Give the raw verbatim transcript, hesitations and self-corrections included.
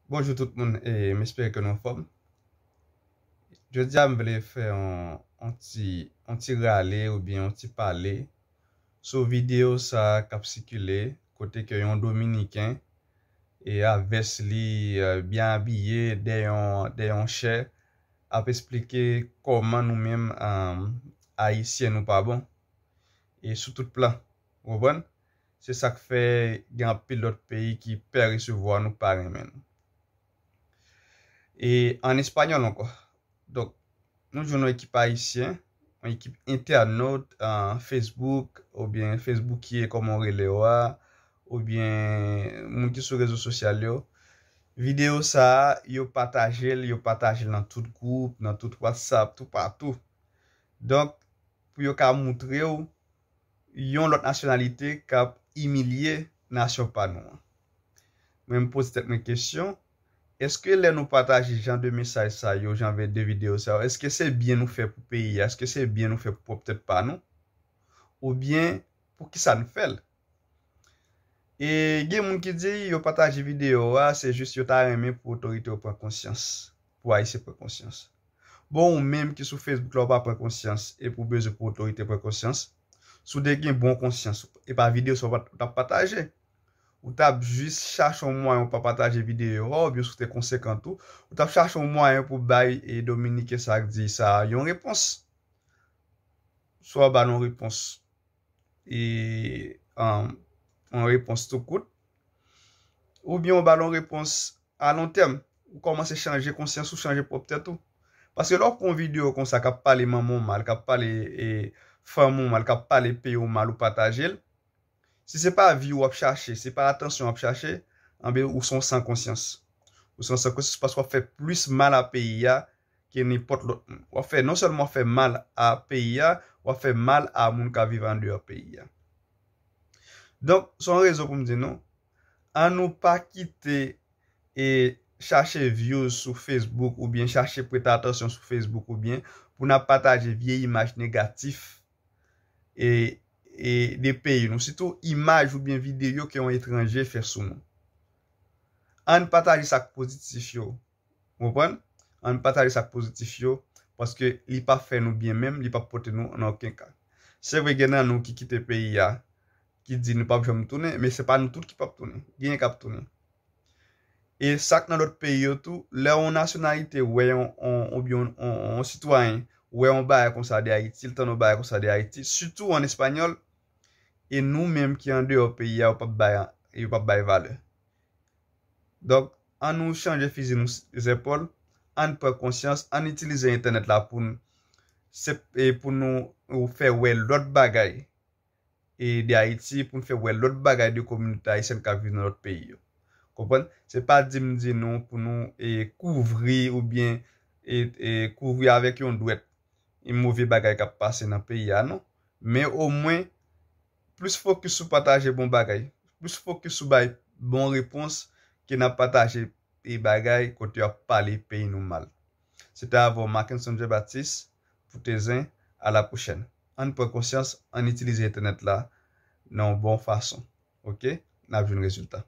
Bonjou tout moun, e m espere ke nou anfòm. Jodi a, m vle fè yon, yon ti, yon ti rale oubyen yon ti pale sou videyo sa a k ap sikile, kote ke yon Dominiken e avès li, e, byen abiye, dèyè yon, dèyè yon chè, ap esplike kòman nou menm, e, Ayisyen, nou pa bon. E sou tout plan. Ou konprann? Se sa k fè gen anpil lòt peyi ki pè resevwa nou, pa renmen nou. E an espanyòl ankò. Donk, nou jwenn yon ekip ayisyen, yon ekip entènot, e, Facebook, oubyen Facebookye, kòman w rele yo a, oubyen moun ki sou rezo sosyal yo. Videyo sa a, yo pataje l, yo pataje l nan tout gwoup, nan tout WhatsApp, toupatou. Donk, pou yo ka moutre w yon lòt nasyonalite k ap imilye nasyon pa nou an. Mwen, m poze tèt mwen kesyon, èske lè nou pataje jan de mesaj sa yo, jan de videyo sa yo, èske se byen nou fè pou peyi a? Èske se byen nou fè pou pwòp tèt pa nou? Oubyen, pou ki sa n fè l? E gen moun ki di yo pataje videyo a, se jis yo ta renmen pou otorite yo pran konsyans, pou Ayisyen pran konsyans. Bon, ou menm ki sou Facebook la, ou pa pran konsyans, epi w bezwen pou otorite pran konsyans. Si w te gen bon konsyans, e pa videyo sa w pa t ap pataje. Ou t ap jis chache yon mwayen ou pa pataje videyo a, oubyen si w te konsekan tou, ou t ap chache yon mwayen pou bay e Dominiken sa k di sa a yon repons. Swa w ba l yon repons, e, um, yon repons tou kout, oubyen w ba l yon repons a lon tèm. Ou kòmanse chanje konsyans ou, chanje pwòp tèt ou. Paske lè w pran yon videyo konsa k ap pale manman w mal, k ap pale, e, fanmi w mal, k ap pale peyi w mal, ou pataje l, si se pa vi w ap chache, se pa atansyon w ap chache, anben, ou se yon san konsyans. Ou se yon san konsyans paske w ap fè plis mal a peyi a ke nenpòt lòt moun. W ap fè, non sèlman w ap fè mal a peyi a, w ap fè mal a moun k ap viv andeyò peyi a. Donk, se yon rezon pou m di nou, ann nou pa kite e chache views sou Facebook oubyen chache prete atansyon sou Facebook oubyen pou n ap pataje vye imaj negatif e, e de peyi nou, sitou imaj oubyen videyo ke yon etranje fè sou nou. Ann pataje sa k pozitif yo. Ou konprann? Ann pataje sa k pozitif yo, paske li p ap fè nou byen menm, li p ap pote nou nan okenn ka. Se vre, gen nan nou ki kite peyi a, ki di nou p ap janm tounen, men se pa nou tout ki p ap tounen. Genyen k ap tounen. E sa k nan lòt peyi yo tou, lè yon nasyonalite wè yon, yon, oubyen yon, yon, yon sitwayen wè yon bagay konsa de Ayiti, l tande yon bagay konsa de Ayiti, sitou an espanyòl, e nou menm ki andeyò peyi a, yo p ap bay, yo p ap bay valè. Donk, ann nou chanje fizi nou s-, zèpòl, ann pran konsyans, ann itilize entènèt la pou n, se, e pou nou fè wè lòt bagay e de Ayiti, pou n fè wè lòt bagay de kominote ayisyèn k ap viv nan lòt peyi yo. Konprann? Se pa di m di nou pou nou, e, kouvri oubyen, e, e, kouvri avèk yon dwèt e move bagay k ap pase nan peyi a, non. Men omwen, plis fokis sou pataje bon bagay, plis fokis sou bay bon repons ke n ap pataje e bagay kote y ap pale peyi nou mal. Se te avè w Mackenson Jean Baptiste pou Tezen. A la pwochèn. Ann pran konsyans, ann itilize entènèt la nan yon bon fason. Oke? N ap jwenn rezilta.